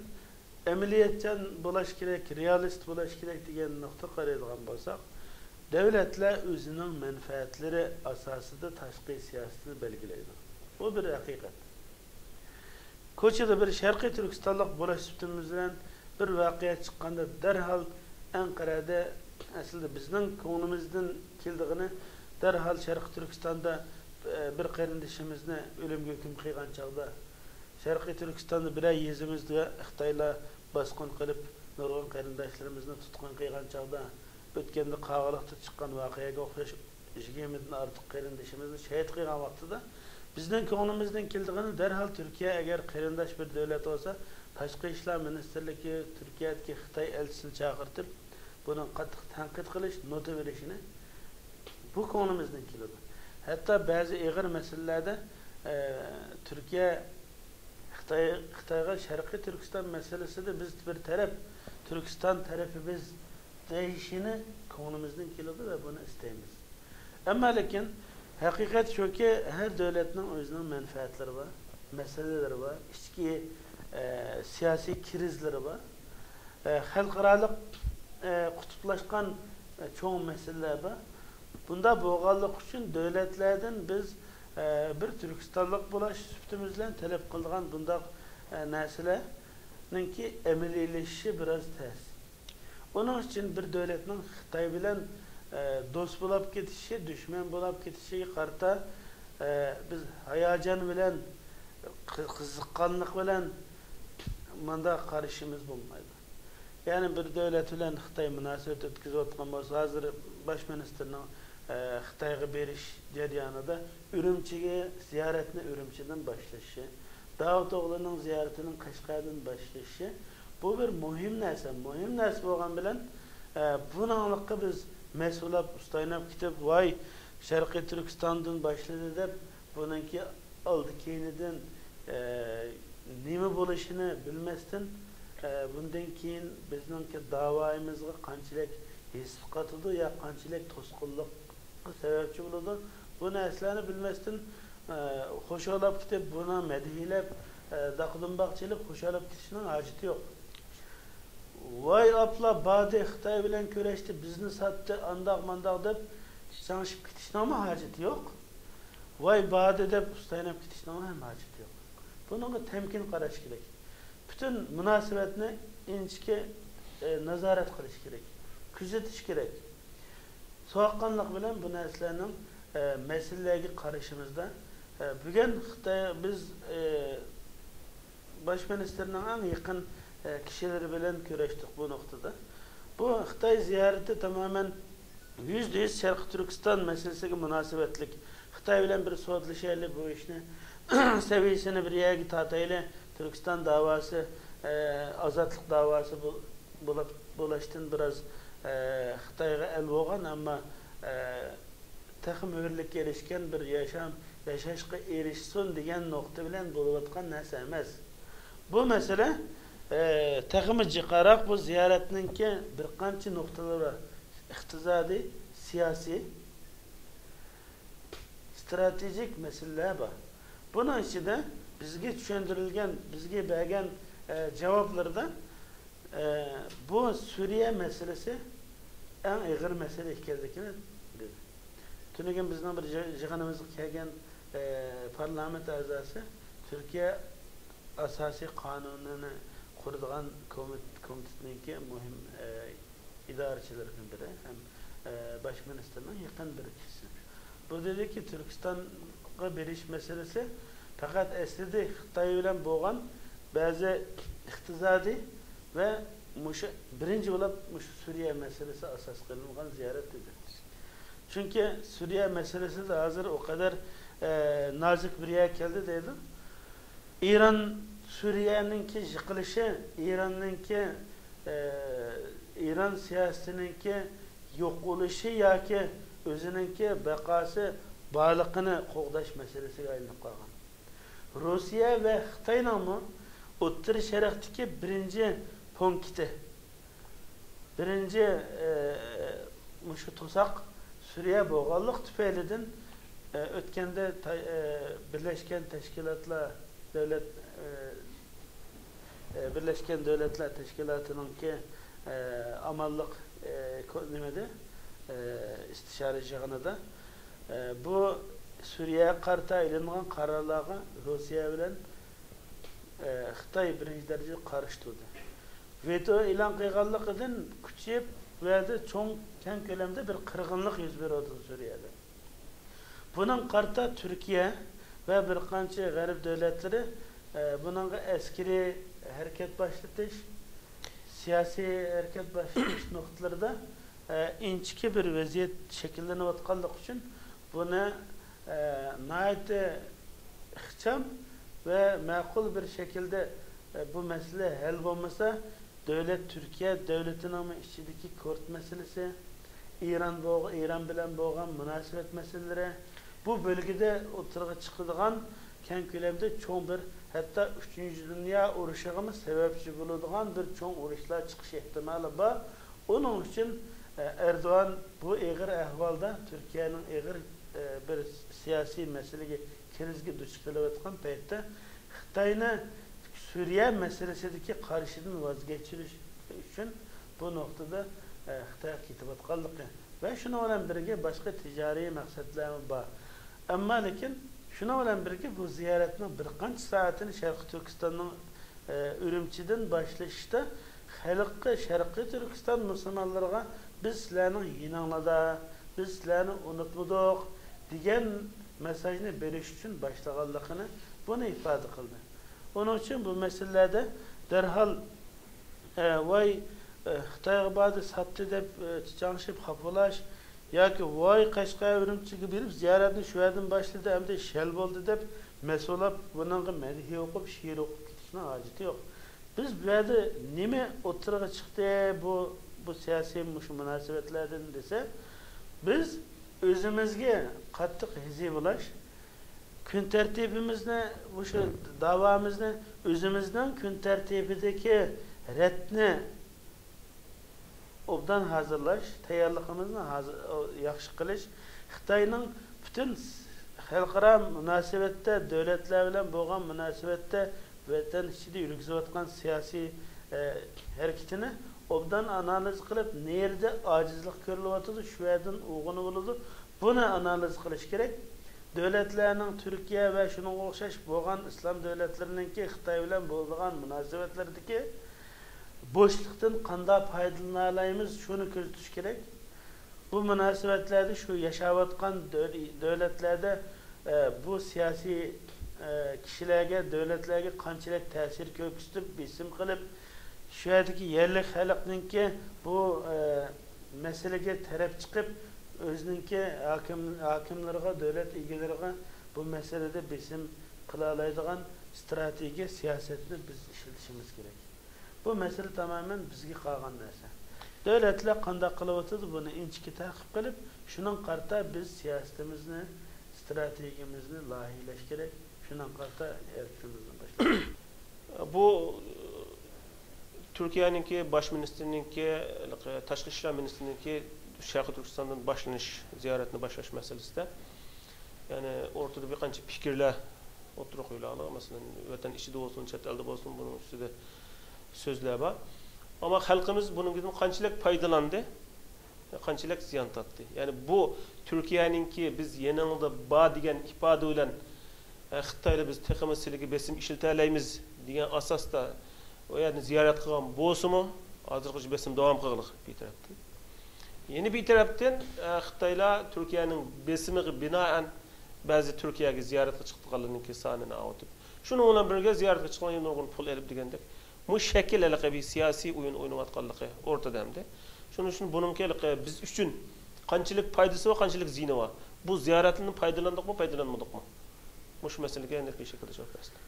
ئەمەلىيەتچان بولاش كېرەك، رېئالىست بولاش كېرەك دېگەن نۇقتا قارايدىغان بولساق، دۆلەتلەر ئۆزىنىڭ مەنپەئەتلىرى ئاساسىدا تاشقى سىياسىتىنى بەلگىلەيدۇ. بۇ بىر ھەقىقەت. كوچىدا بىر شەرقىي تۈركىستانلىق بولاش سۈپىتىمىز بىلەن بىر ۋەقە چىققاندا، دەرھال ئەنقەرەدە، ئەسلىدە بىزنىڭ كۆڭلىمىزدىن كېلىدىغىنى، دەرھال شەرقىي تۈركىستاندا، ئە، بىر قېرىندىشىمىزنى ئۆلۈمگە ھۆكۈم قىلغان چاغدا، شەرقىي تۈركىستاندا بىرەر يېزىمىزدا خىتايلار باسقۇن قىلىپ، نۇرغۇن قېرىنداشلىرىمىزنى تۇتقۇن قىلغان چاغدا، ئۆتكەندە قاغىلىقتا چىققان ۋەقەگە ئوخشاش يىگىرمىدىن ئارتۇق قېرىندىشىمىزنى شېھىت قىلغان ۋاقتىدا، بىزنىڭ كۆڭلىمىزدىن كېلىدىغىنى، دەرھال تۈركىيە ئەگەر قېرىنداش بىر دۆلەت بولسا، تاشقى ئىشلار مىنىستىرلىكى تۈركىيەدىكى خىتاي ئەلچىسىنى چاقىرتىپ، بۇنىڭغا قاتتىق تەنقىد قىلىش، نوتا بېرىشىنى، بۇ كۆڭلىمىزدىن كېلىدۇ. ھەتتا بەزى ئېغىر مەسىلىلەردە، ئە، تۈركىيە خىتاي، خىتايغا شەرقىي تۈركىستان مەسىلىسىدە بىز بىر تەرەپ، تۈركىستان تەرىپى بىز دېيىشىنى كۆڭلىمىزدىن كېلىدۇ ۋە بۇنى ئىستەيمىز. ئەمما لېكىن ھەقىقەت شۇكى، ھەر دۆلەتنىڭ ئۆزىنىڭ مەنپەئەتلىرى بار، مەسىلىلىرى بار، ئىچكى، ئە، سىياسىي كىرىزلىرى بار، ئە، خەلقئارالىق، ئە، قۇتۇپلاشقان، ئە، چوڭ مەسىلىلەر بار. بۇنداق بولغانلىقى ئۈچۈن دۆلەتلەردىن بىز، ئە، بىر تۈركىستانلىق بولاش سۈپىتىمىز بىلەن تەلەپ قىلىدىغان بۇنداق، ئە، نەرسىلەرنىڭكى ئەمەلىيلىشىشى بىراز تەس. ئۇنىڭ ئۈچۈن بىر دۆلەتنىڭ خىتاي بىلەن، ئە، دوست بولاپ كېتىشى، دۈشمەن بولاپ كېتىشىگە قارىتا، ئە، بىز ھاياجان بىلەن، قى-، قىزىققانلىق بىلەن مۇنداق قارىشىمىز بولمايدۇ. يەنى بىر دۆلەت بىلەن خىتاي مۇناسىۋەت ئۆتكۈزۈۋاتقان بولسا، ھازىر باش مىنىستىرنىڭ، ئە، خىتايغا بېرىش جەريانىدا ئۈرۈمچىگە زىيارەتنى ئۈرۈمچىدىن باشلىشى، داۋۇت ئوغلىنىڭ زىيارىتىنىڭ قەشقەردىن باشلىشى، بۇ بىر مۇھىم نەرسە. مۇھىم نەرسە بولغان بىلەن، ئە، بۇنىڭلىققا بىز مەس بولاپ، ئۇستايناپ كېتىپ، ۋاي، شەرقىي تۈركىستاندىن باشلىدى دەپ، بۇنىڭكى ئالدى كەينىدىن، ئە، نېمە بولۇشىنى بىلمەستىن، ئە، بۇندىن كېيىن بىزنىڭكى داۋايىمىزغا قانچىلىك ھېسىل قاتىدۇ يا قانچىلىك توسقۇنلۇققا سەۋەبچى بولىدۇ، بۇ نەرسىلەرنى بىلمەستىن، ئە، خۇشاللاپ كېتىپ، بۇنى مەدھىيلەپ، ئە، داقدۇمباق چېلىپ خۇشاللاپ كېتىشنىڭ ھاجىتى يوق. ۋاي ئاپلا، باردى، خىتاي بىلەن كۆرۈشتى، بىزنى ساتتى، ئانداق مانداق دەپ سىڭىشىپ كېتىشنىڭمۇ ھاجىتى يوق. ۋاي باردى دەپ ئۇستايناپ كېتىشنىڭمۇ ھەم ھاجىتى يوق. بۇنىڭغا تەمكىن قاراش كېرەك. پۈتۈن مۇناسىۋەتنى ئىنچىكە، ئە، نازارەت قىلىش كېرەك، كۆزىتىش كېرەك. سوغۇققانلىق بىلەن بۇ نەرسىلەرنىڭ، ئە، مەسىلىلەرگە قارىشىمىزدا، ئە، بۈگۈن خىتاي، بىز، ئە، باش مىنىستىرنىڭ ئەڭ يېقىن، ئە، كىشىلىرى بىلەن كۆرۈشتۇق بۇ نۇقتىدا. بۇ خىتاي زىيارىتى تامامەن يۈزدە يۈز شەرقىي تۈركىستان مەسىلىسىگە مۇناسىۋەتلىك. خىتاي بىلەن بىر سودىلىشايلى، بۇ ئىشنى سەۋىيەسىنى بىر يەرگە تارتايلى. تۈركىستان داۋاسى، ئە، ئازادلىق داۋاسى بول-، بولۇپ، بولۇشتىن بىراز، ئە، خىتايغا ئەل بولغان، ئەمما، ئە، تېخىمۇ ھۆرلۈككە ئېرىشكەن بىر ياشام، ياشاشقا ئېرىشسۇن دېگەن نۇقتا بىلەن بولۇۋاتقان نەرسە ئەمەس. بۇ مەسىلە، ئە، تېخىمۇ جىقراق. بۇ زىيارەتنىڭكى بىر قانچە نۇقتىلىرى بار. ئىقتىسادىي، سىياسىي، ئىستراتېگىك مەسىلىلەر بار. بۇنىڭ ئىچىدە بىزگە چۈشەندۈرۈلگەن، بىزگە بەرگەن، ئە، جاۋابلىرىدا، ئە، بۇ سۈرىيە مەسىلىسى ئەڭ ئېغىر مەسىلە ئىكەنلىكىنى دېدى. تۈنۈگۈن بىزنىڭ بىر يىغ-، يىغىنىمىزغا كەلگەن، ئە، پارلامېنت ئەزاسى تۈركىيە ئاساسىي قانۇنىنى قۇرىدىغان كومىت-، كومىتېتنىڭكى مۇھىم، ئە، ئىدارىچىلىرىدىن بىرى ھەم، ئە، باش مىنىستىرنىڭ يېقىن بىر كىشىسى. بۇ دېدىكى، تۈركىستانغا بېرىش مەسىلىسى پەقەت ئەسلىدە خىتاي بىلەن بولغان بەزى ئىقتىسادىي ۋە مۇشۇ بىرىنچى بولۇپ مۇشۇ سۈرىيە مەسىلىسى ئاساس قىلىنغان زىيارەت دېدى. چۈنكى سۈرىيە مەسىلىسىدە ھازىر ئۇ قەدەر، ئە، نازۇك بىر يەرگە كەلدى دەيدۇ. ئىران سۈرىيەنىڭكى يىقىلىشى ئىراننىڭكى، ئە، ئىران سىياسىتىنىڭكى يوقىلىشى ياكى ئۆزىنىڭكى بەقاسى بارلىقىنى قوغداش مەسىلىسىگە ئايلىنىپ قالغان. روسىيە ۋە خىتاينىڭمۇ ئوتتۇرا شەرقتىكى بىرىنچى پونكىتى، بىرىنچى، ئە، مۇشۇ توساق سۈرىيە بولغانلىق تۈپەيلىدىن، ئە، ئۆتكەندە تا-، ئە، بىرلەشكەن تەشكىلاتلار دۆلەت، ئە، ئە، بىرلەشكەن دۆلەتلەر تەشكىلاتىنىڭكى، ئە، ئامانلىق، ئە، كو-، نېمىدە، ئە، ئىستىشارە يىغىنىدا، ئە، بۇ سۈرىيەگە قارىتا ئېلىنغان قارارلارغا روسىيە بىلەن، ئە، خىتاي بىرىنچى دەرىجىدە قارشى تۇردى. ۋېتو ئېلان قىلغانلىقىدىن كۈچىيىپ، بۇ يەردە چوڭ، كەڭ كۆلەمدە بىر قىرغىنلىق يۈز بېرىۋاتىدۇ سۈرىيەدە. بۇنىڭغا قارىتا تۈركىيە ۋە بىر قانچە غەرب دۆلەتلىرى، ئە، بۇنىڭغا ئەسكىرىي ھەرىكەت باشلىتىش، سىياسىي ھەرىكەت باشلىتىش نۇقتىلىرىدا، ئە، ئىنچىكە بىر ۋەزىيەت شەكىللىنىۋاتقانلىقى ئۈچۈن بۇنى، ئە، ناھايىتى ئىخچام ۋە مەقۇل بىر شەكىلدە، ئە، بۇ مەسىلە ھەل بولمىسا، دۆلەت، تۈركىيە دۆلىتىنىڭمۇ ئىچىدىكى كۇرد مەسىلىسى، ئىران بولغ-، ئىران بىلەن بولغان مۇناسىۋەت مەسىلىلىرى، بۇ بۆلگىدە ئوتتۇرىغا چىقىدىغان كەڭ كۆلەمدە چوڭ بىر، ھەتتا ئۈچىنچى دۇنيا ئۇرۇشىغىمۇ سەۋەبچى بولىدىغان بىر چوڭ ئۇرۇشلار چىقىش ئېھتىمالى بار. ئۇنىڭ ئۈچۈن، ئە، ئەردوغان بۇ ئېغىر ئەھۋالدا، تۈركىيەنىڭ ئېغىر، ئە، بىر سىياسىي مەسىلىگە، كىرىزىسكە دۇچ كېلىۋاتقان پەيتتە خىتاينى سۈرىيە مەسىلىسىدىكى قارىشىدىن ۋاز كەچۈرۈش ئۈچۈن بۇ نۇقتىدا، ئە، خىتايغا كېتىۋاتقانلىقى ۋە شۇنىڭ بىلەن بىرگە باشقا تىجارىي مەقسەتلەرمۇ بار. ئەمما لېكىن شۇنىڭ بىلەن بىرگە بۇ زىيارەتنىڭ بىر قانچە سائەتىنى شەرقىي تۈركىستاننىڭ، ئە، ئۈرۈمچىدىن باشلىشىشتا خەلققە، شەرقىي تۈركىستان مۇسۇلمانلىرىغا «بىز سىلەرنىڭ يېنىڭلاردا، بىز سىلەرنى ئۇنتۇمىدۇق» دېگەن مېساژنى بېرىش ئۈچۈن باشلىغانلىقىنى، بۇنى ئىپادە قىلدى. ئۇنىڭ ئۈچۈن بۇ مەسىلىلەردە دەرھال، ئە، ۋاي، ئە، خىتايغا باردى، ساتتى دەپ، ئە، چىچاڭشىپ خاپىلاش ياكى ۋاي، قەشقەر، ئۈرۈمچىگە بېرىپ زىيارەتنى شۇ يەردىن باشلىدى، ئەمدى شەل بولدى دەپ مەسۇللاپ بۇنىڭغا مەدھىيە ئوقۇپ، شېئىر ئوقۇپ كېتىشنىڭ ھاجىتى يوق. بىز بۇ يەردە نېمە ئوتتۇرىغا چىقتى بۇ، بۇ سىياسىي مۇشۇ مۇناسىۋەتلەردىن دېسە، بىز ئۆزىمىزگە قاتتىق ھىزى بولاش، كۈن تەرتىپىمىزنى، مۇشۇ داۋامىزنى ئۆزىمىزنىڭ كۈن تەرتىپىدىكى رەتنى ئوبدان ھازىرلاش، تەييارلىقىمىزنى ھازىر، ياخشى قىلىش، خىتاينىڭ پۈتۈن خەلقئارا مۇناسىۋەتتە، دۆلەتلەر بىلەن بولغان مۇناسىۋەتتە ۋەتەن ئىچىدە يۈرگۈزۈۋاتقان سىياسىي، ئە، ھەرىكىتىنى ئوبدان ئانالىز قىلىپ، نېرىدە ئاجىزلىق كۆرۈلۈۋاتىدۇ، شۇ يەردىن ئوغۇنى بولىدۇ. بۇنى ئانالىز قىلىش كېرەك. دۆلەتلەرنىڭ، تۈركىيە ۋە شۇنىڭغا ئوخشاش بولغان ئىسلام دۆلەتلىرىنىڭكى خىتاي بىلەن بولىدىغان مۇناسىۋەتلىرىدىكى بوشلۇقتىن قانداق پايدىلىنالايمىز، شۇنى كۆزىتىش كېرەك. بۇ مۇناسىۋەتلەردە شۇ ياشاۋاتقان دۆل-، دۆلەتلەردە، ئە، بۇ سىياسىي، ئە، كىشىلەرگە، دۆلەتلەرگە قانچىلىك تەسىر كۆرسىتىپ، بېسىم قىلىپ، شۇ يەردىكى يەرلىك خەلقنىڭكى بۇ، ئە، مەسىلىگە تەرەپ چىقىپ، ئۆزىنىڭكى ھاكىم-، ھاكىملىرىغا، دۆلەت ئىگىلىرىغا بۇ مەسىلىدە بېسىم قىلالايدىغان ئىستراتېگىيە سىياسەتنى بىز ئىشلىتىشىمىز كېرەك. بۇ مەسىلە تامامەن بىزگە قالغان نەرسە. دۆلەتلەر قانداق قىلىۋاتىدۇ، بۇنى ئىنچىكە تەقىب قىلىپ، شۇنىڭغا قارىتا بىز سىياسىتىمىزنى، ئىستراتېگىيىمىزنى لايىھىلەش كېرەك. شۇنىڭغا قارىتا ھەرىكىتىمىزنى باشلاش. بۇ تۈركىيەنىڭكى باش مىنىستىرىنىڭكى، تاشقى ئىشلار مىنىستىرىنىڭكى شەرقىي تۈركىستاندىن باشلىنىش، زىيارەتنى باشلاش مەسىلىسىدە، يەنى ئوتتۇرىدا بىر قانچە پىكىرلەر ئوتتۇرىغا قويۇلغان. مەسىلەن، ۋەتەن ئىچىدە بولسۇن، چەت ئەلدە بولسۇن، بۇنىڭ ئۈستىدە سۆزلەر بار. ئەمما خەلقىمىز بۇنىڭدىن قانچىلىك پايدىلاندى، قانچىلىك زىيان تارتتى؟ يەنى بۇ تۈركىيەنىڭكى «بىز يېنىڭدا بار» دېگەن ئىپادە بىلەن، ئە، خىتايلار «بىز تېخىمۇ سىلىگە بېسىم ئىشلىتەلەيمىز» دېگەن ئاساستا ئۇ يەرنى زىيارەت قىلغان بولسىمۇ، ھازىرغىچە بېسىم داۋام قىلغانلىقى بىر تەرەپتىن. يەنە بىر تەرەپتىن، ئە، خىتايلار تۈركىيەنىڭ بېسىمىغا بىنائەن بەزى تۈركىيەگە زىيارەتكە چىقىدىغانلارنىڭكى سانىنى ئاۋۇتۇپ، شۇنىڭ بىلەن بىرگە زىيارەتكە چىققان يەنە نۇرغۇن پۇل ئېلىپ دېگەندەك، بۇ شەكىل ھېلىقى بىر سىياسىي ئويۇن ئوينىۋاتقانلىقى ئورتىدا ئەمدى. شۇنىڭ ئۈچۈن بۇنىڭكى ھېلىقى بىز ئۈچۈن قانچىلىك پايدىسى بار، قانچىلىك زىيىنى بار؟ بۇ زىيارەتتىن پايدىلاندۇقمۇ، پايدىلانمىدۇقمۇ؟ مۇشۇ مەسىلىگە نېمە شەكىلدە جاۋاب بەرسىلەر؟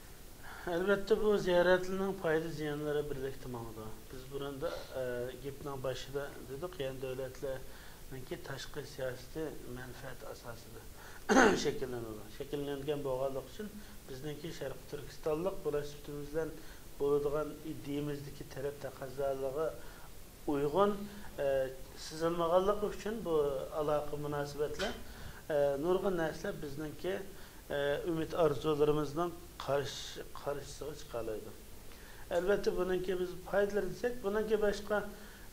ئەلۋەتتە، بۇ زىيارەتلەرنىڭ پايدا زىيانلىرى بىرلىكتە ماڭىدۇ. بىز بۇرۇندا، ئە، گېپنىڭ باشىدا دېدۇق، يەنى دۆلەتلەرنىڭكى تاشقى سىياسىتى مەنپەئەت ئاساسىدا شەكىللىنىدۇ. شەكىللەنگەن بولغانلىقى ئۈچۈن، بىزنىڭكى شەرقىي تۈركىستانلىق بولۇش سۈپىتىمىز بىلەن بولىدىغان ئىدىيىمىزدىكى تەلەپ تەقەززالىرىغا ئۇيغۇن، ئە، سىزىلمىغانلىقى ئۈچۈن بۇ ئالاقە مۇناسىۋەتلەر، ئە، نۇرغۇن نەرسىلەر بىزنىڭكى، ئە، ئۈمىد ئارزۇلىرىمىزنىڭ قارشى، قارشىسىغا چىقالايدۇ. ئەلۋەتتە، بۇنىڭكى بىز پايدىلىرى دېسەك، بۇنىڭكى باشقا،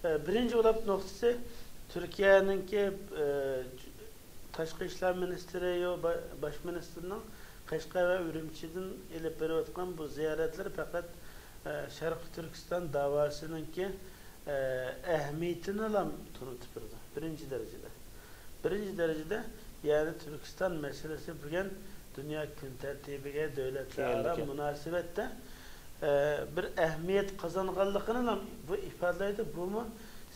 ئە، بىرىنچى بولۇپ نۇقتىسى تۈركىيەنىڭكى، ئە، تاشقى ئىشلار مىنىستىرى، يو، با-، باش مىنىستىرنىڭ قەشقەر ۋە ئۈرۈمچىدىن ئېلىپ بېرىۋاتقان بۇ زىيارەتلىرى پەقەت، ئە، شەرقىي تۈركىستان داۋاسىنىڭكى، ئە، ئەھمىيىتىنىلا تونۇتۇپ بېرىدۇ، بىرىنچى دەرىجىدە. بىرىنچى دەرىجىدە، يەنى تۈركىستان مەسىلىسى بۈگۈن دۇنيا كۈن تەرتىپىگە، دۆلەتلەر ئارا كېلىدىكەن. مۇناسىۋەتتە، ئە، بىر ئەھمىيەت قازانغانلىقىنىلا بۇ ئىپادىلەيدۇ. بۇمۇ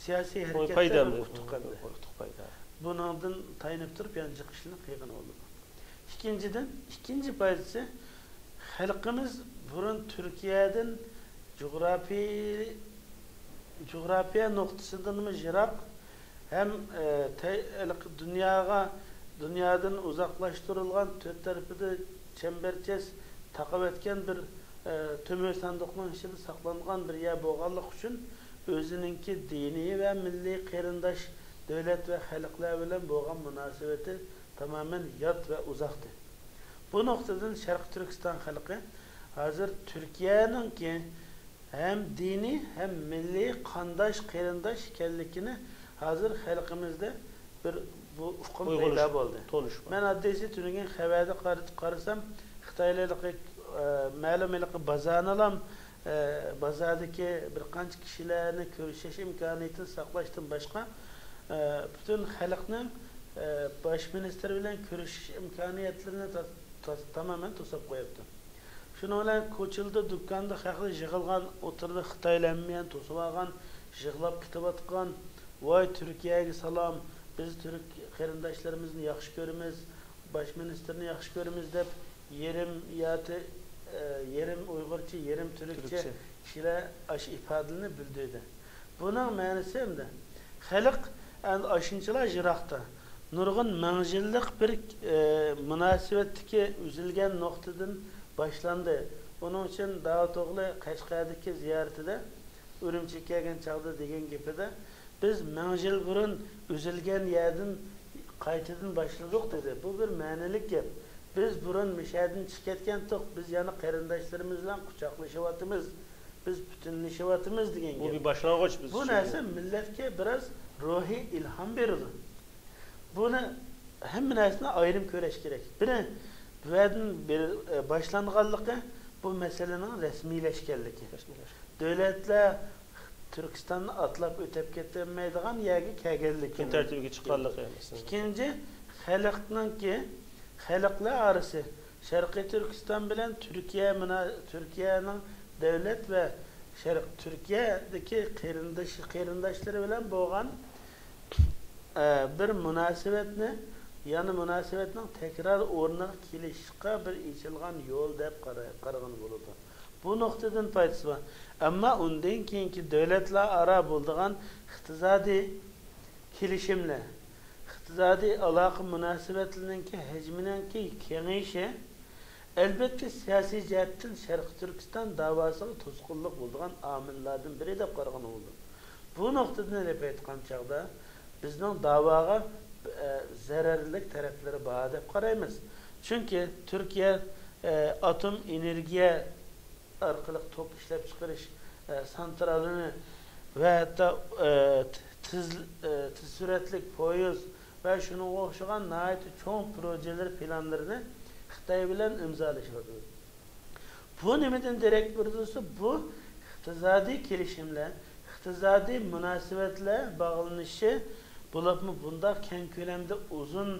سىياسىي ھەرىكەتتە بىر ئۇتۇق ئەمدى. ئۇتۇق پايدا. بۇنىڭدىن تايىنىپ تۇرۇپ، يەنە جىق ئىشلىنىپ قىلغىنى بولىدۇ. ئىككىنچىدىن، ئىككىنچى پايدىسى، خەلقىمىز بۇرۇن تۈركىيەدىن جۇغراپىي-، جۇغراپىيە نۇقتىسىدىنمۇ يىراق ھەم، ئە، تەي-، ھېلىقى دۇنياغا، دۇنيادىن ئۇزاقلاشتۇرۇلغان، تۆت تەرىپىدە چەمبەرچاس تاقىۋەتكەن بىر، ئە، تۆمۈر ساندۇقنىڭ ئىچىدە ساقلانغان بىر يەر بولغانلىقى ئۈچۈن، ئۆزىنىڭكى دىنىي ۋە مىللىي قېرىنداش دۆلەت ۋە خەلقلەر بىلەن بولغان مۇناسىۋىتى تامامەن يات ۋە ئۇزاقتى. بۇ نۇقتىدىن شەرقىي تۈركىستان خەلقى ھازىر تۈركىيەنىڭكى ھەم دىنىي، ھەم مىللىي قانداش، قېرىنداش ئىكەنلىكىنى ھازىر خەلقىمىزدە بىر بۇ ئۇقۇم پەيدا بولدى. تونۇش بار. مەن ئاددىيسى تۈنۈگۈن خەۋەردە قارىتىپ قارىسام، خىتايلىق، ئە، مەلۇم ھېلىقى بازارنىلام، ئە، بازاردىكى بىر قانچە كىشىلەرنى كۆرۈشۈش ئىمكانىيىتىنى ساقلاشتىن باشقا، ئە، پۈتۈن خەلقنىڭ، ئە، باش مىنىستىر بىلەن كۆرۈشۈش ئىمكانىيەتلىرىنى تا-، تا-، تامامەن توساپ قويۇپتۇ. شۇنىڭ بىلەن كوچىلىدا، دۇكاندا خەقلەر يىغىلغان، ئوتتۇرىدا خىتايلار ھەممە يەرنى توسۇۋالغان، يىغلاپ كېتىۋاتقان، ۋاي تۈركىيەگە سالام، بىز تۈرك قېرىنداشلىرىمىزنى ياخشى كۆرىمىز، باش مىنىستىرنى ياخشى كۆرىمىز دەپ يېرىم ياتى، ئە، يېرىم ئۇيغۇرچە، يېرىم تۈركچە كىشىلەر ئاشۇ ئىپادىلىرىنى بىلدۈردى. بۇنىڭ مەنىسى ئەمدى خەلق ئەمدى ئاشۇنچىلا يىراقتا، نۇرغۇن مىڭ يىللىق بىر، ئە، مۇناسىۋەتتىكى ئۈزۈلگەن نۇقتىدىن باشلاندى. ئۇنىڭ ئۈچۈن داۋۇت ئوغلى قەشقەردىكى زىيارىتىدە، ئۈرۈمچىگە كەلگەن چاغدا دېگەن گېپىدە، بىز مىڭ يىل بۇرۇن ئۈزۈلگەن يەردىن قايتىدىن باشلىدۇق دېدى. بۇ بىر مەنىلىك گەپ. بىز بۇرۇن مىشەدىن چىقىپ كەتكەنتۇق، بىز يەنە قېرىنداشلىرىمىز بىلەن قۇچاقلىشىۋاتىمىز، بىز پۈتۈنلىشىۋاتىمىز دېگەن گەپ. بۇ بىر باشلانغۇچ بىز بۇ ئۈچۈن. نەرسە مىللەتكە بىراز روھىي ئىلھام بېرىدۇ. بۇنى ھەممە نەرسىنى ئايرىم كۆرۈش كېرەك. بىرى، بۇ يەردىن بېرى، ئە، باشلانغانلىقى، بۇ مەسىلىنىڭ رەسمىيلەشكەنلىكى. رەسمىيلەشكەن. دۆلەتلەر تۈركىستاننى ئاتلاپ ئۆتۈپ كېتەلمەيدىغان يەرگە كەلگەنلىكى. كۈن تەرتىپىگە چىققانلىقى. ئىككىنچى، خەلقنىڭكى، خەلقلەر ئارىسى شەرقىي تۈركىستان بىلەن تۈركىيە مۇنا-، تۈركىيەنىڭ دۆلەت ۋە شەرق تۈركىيەدىكى قېرىنداش، قېرىنداشلىرى بىلەن بولغان، ئە، بىر مۇناسىۋەتنى، يەنى مۇناسىۋەتنىڭ تەكرار ئورنىغا كېلىشىشقا بىر ئېچىلغان يول دەپ قارا-، قارىغىلى بولىدۇ. بۇ نۇقتىدىن پايدىسى بار. ئەمما ئۇندىن كېيىنكى دۆلەتلەر ئارا بولىدىغان ئىقتىسادىي كېلىشىملەر، ئىقتىسادىي ئالاقە مۇناسىۋەتلىرىنىڭكى ھەجمىنىڭكى كېڭىيىشى، ئەلۋەتتە، سىياسىي جەھەتتىن شەرقىي تۈركىستان داۋاسىغا توسقۇنلۇق بولىدىغان ئامىللاردىن بىرى دەپ قارىغىلى بولىدۇ. بۇ نۇقتىدىن ئېلىپ ئېيتقان چاغدا، بىزنىڭ داۋاغا، ئە، زەرەرلىك تەرەپلىرى بار دەپ قارايمىز. چۈنكى تۈركىيە، ئە، ئاتوم ئېنېرگىيە ئارقىلىق توك ئىشلەپچىقىرىش، ئە، سانترالىنى ۋە ھەتتا، ئە، تېز، ئە، تېز سۈرئەتلىك پويىز ۋە شۇنىڭغا ئوخشىغان ناھايىتى چوڭ پروژېلىرى پىلانلىرىنى خىتاي بىلەن ئىمزالىشىۋاتىدۇ. بۇ نېمىدىن دېرەك بېرىدۇ دېسە، بۇ ئىقتىسادىي كېلىشىملەر، ئىقتىسادىي مۇناسىۋەتلەر باغلىنىشى، بولۇپمۇ بۇنداق كەڭ كۆلەمدە ئۇزۇن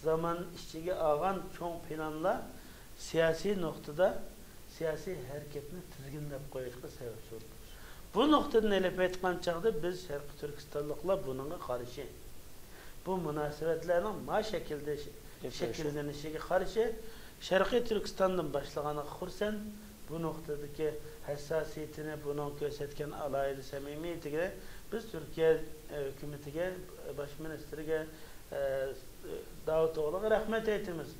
زامان ئىچىگە ئالغان چوڭ پىلانلار سىياسىي نۇقتىدا سىياسىي ھەرىكەتنى تىزگىنلەپ قويۇشقا سەۋەبچى بولىدۇ. بۇ نۇقتىدىن ئېلىپ ئېيتقان چاغدا، بىز شەرقىي تۈركىستانلىقلار بۇنىڭغا قارشى. بۇ مۇناسىۋەتلەرنىڭ ما شەكىلدە ش-، شەكىللىنىشىگە قارشى، شەرقىي تۈركىستاندىن باشلىغانلىقىغا خۇرسەن، بۇ نۇقتىدىكى ھەسساسىيىتىنى، بۇنىڭ كۆرسەتكەن ئالاھىدە سەمىمىيىتىگە بىز تۈركىيە، ئە، ھۆكۈمىتىگە، باش مىنىستىرىگە، ئە، داۋۇتئوغلىغا رەھمەت ئېيتىمىز.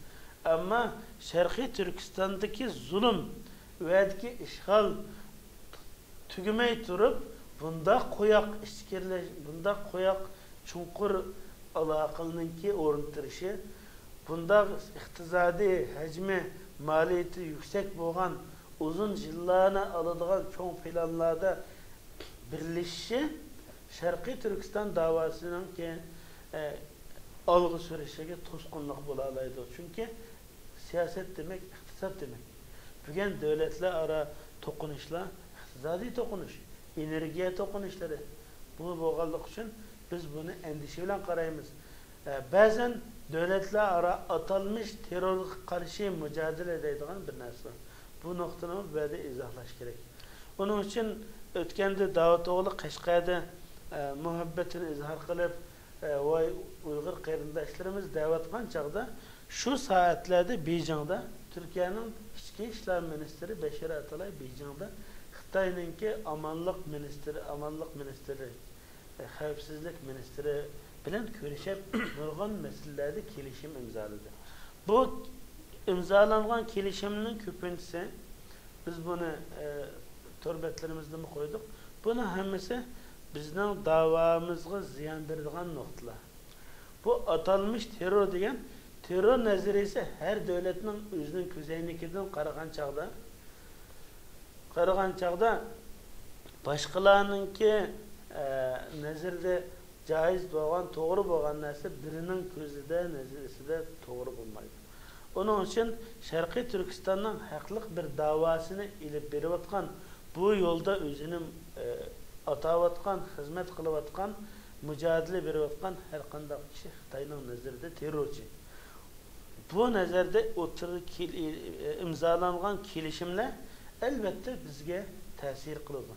ئەمما شەرقىي تۈركىستاندىكى زۇلۇم ۋەدىكى ئىشغال تۈگىمەي تۇرۇپ، بۇنداق قويۇق ئىچكىرىلەش، بۇنداق قويۇق چوڭقۇر ئالاقىلىرنىڭكى ئورنىتىلىشى، بۇنداق ئىقتىسادىي ھەجمى، مالىيىتى يۈكسەك بولغان ئۇزۇن يىللارنى ئالىدىغان چوڭ پىلانلاردا بىرلىشىشى شەرقىي تۈركىستان داۋاسىنىڭكى، ئە، ئالغا سۈرۈشىگە توسقۇنلۇق بولالايدۇ. چۈنكى سىياسەت دېمەك، ئىقتىساد دېمەك. بۈگۈن دۆلەتلەر ئارا توقۇنۇشلار ئىقتىسادىي توقۇنۇش، ئېنېرگىيە توقۇنۇشلىرى. بۇ بولغانلىقى ئۈچۈن بىز بۇنى ئەندىشە بىلەن قارايمىز. ئە، بەزەن دۆلەتلەر ئارا ئاتالمىش تېررورغا قارشى مۇجادىلە دەيدىغان بىر نەرسە بار. بۇ نۇقتىنىمۇ بۇ يەردە ئىزاھلاش كېرەك. ئۇنىڭ ئۈچۈن ئۆتكەندە داۋۇتئوغلى قەشقەردە، ئە، مۇھەببىتىنى ئىزھار قىلىپ، ئە، ۋاي ئۇيغۇر قېرىنداشلىرىمىز دەۋاتقان چاغدا، شۇ سائەتلەردە بېيجىڭدا تۈركىيەنىڭ ئىچكى ئىشلار مىنىستىرى بەشىر ئاتالاي بېيجىڭدا خىتاينىڭكى ئامانلىق مىنىستىرى، ئامانلىق مىنىستىرى، خەۋپسىزلىك مىنىستىرى بىلەن كۆرۈشۈپ، نۇرغۇن مەسىلىلەردە كېلىشىم ئىمزالىدى. بۇ ئىمزالانغان كېلىشىمنىڭ كۆپىنچىسى، بىز بۇنى، ئە، تور بەتلىرىمىزدىمۇ قويدۇق. بۇنىڭ ھەممىسى بىزنىڭ داۋامىزغا زىيان بېرىدىغان نۇقتىلار. بۇ ئاتالمىش تېررور دېگەن تېررور نەزەرىيىسى ھەر دۆلەتنىڭ ئۆزىنىڭ كۆزەينىكىدىن قارىغان چاغدا، قارىغان چاغدا باشقىلارنىڭكى، ئە، نەزىرىدە جائىز بولغان، توغرا بولغان نەرسە بىرىنىڭ كۆزىدە، نەزەرىيىسىدە توغرا بولمايدۇ. ئۇنىڭ ئۈچۈن شەرقىي تۈركىستاننىڭ ھەقلىق بىر داۋاسىنى ئېلىپ بېرىۋاتقان، بۇ يولدا ئۆزىنى، ئە، ئاتاۋاتقان، خىزمەت قىلىۋاتقان، مۇجادىلە بېرىۋاتقان ھەر قانداق كىشى خىتاينىڭ نەزىرىدە تېررورچى. بۇ نەزەردە ئوتتۇرىغا كېل-، ئىمزالانغان كېلىشىملەر ئەلۋەتتە بىزگە تەسىر قىلىدۇ.